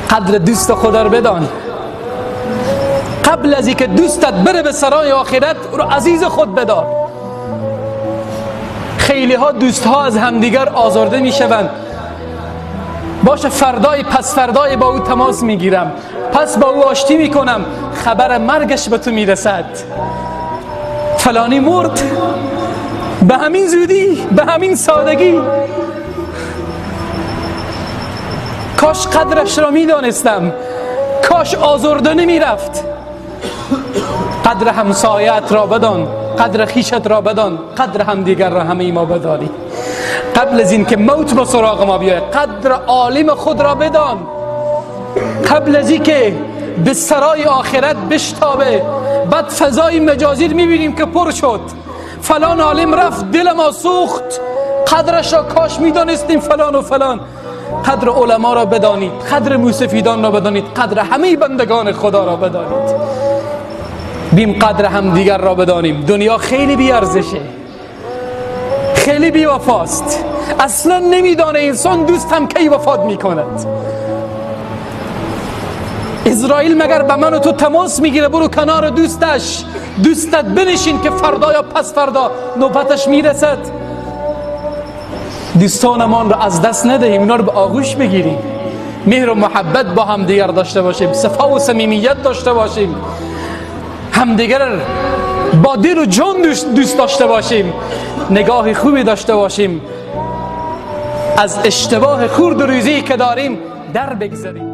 قدر دوست خود را بدان. قبل از اینکه دوستت بره به سرای آخرت، او را عزیز خود بدار. خیلی ها دوست ها از همدیگر آزرده میشوند. باشه فردای پس فردای با او تماس میگیرم، پس با او آشتی میکنم، خبر مرگش به تو میرسد. فلانی مرد، به همین زودی، به همین سادگی. کاش قدرش را میدانستم، کاش آزرده نمیرفت. قدر همسایت را بدان، قدر خویشت را بدان، قدر همدیگر را همه ما بدانیم. قبل از این که موت به سراغ ما بیاید، قدر عالم خود را بدان. قبل از این که به سرای آخرت بشتابه، بعد فضای مجازی میبینیم که پر شد، فلان عالم رفت، دل ما سوخت، قدرش را کاش میدانستیم، فلان و فلان. قدر علما را بدانید، قدر موسفیدان را بدانید، قدر همه بندگان خدا را بدانید. بیم قدر هم دیگر را بدانیم. دنیا خیلی بی ارزشه، خیلی بی وفاست. اصلا نمیدانه انسان دوست هم کی وفات میکند. اسرائیل مگر به من و تو تماس میگیره؟ برو کنار دوستش، دوستت بنشین که فردا یا پس فردا نوبتش میرسد. دوستانمان را از دست ندهیم، اونا رو به آغوش بگیریم، مهر و محبت با هم دیگر داشته باشیم، صفا و صمیمیت داشته باشیم، همدیگر با دل و جان دوست داشته باشیم، نگاه خوبی داشته باشیم، از اشتباه خورد و ریزی که داریم در بگذریم.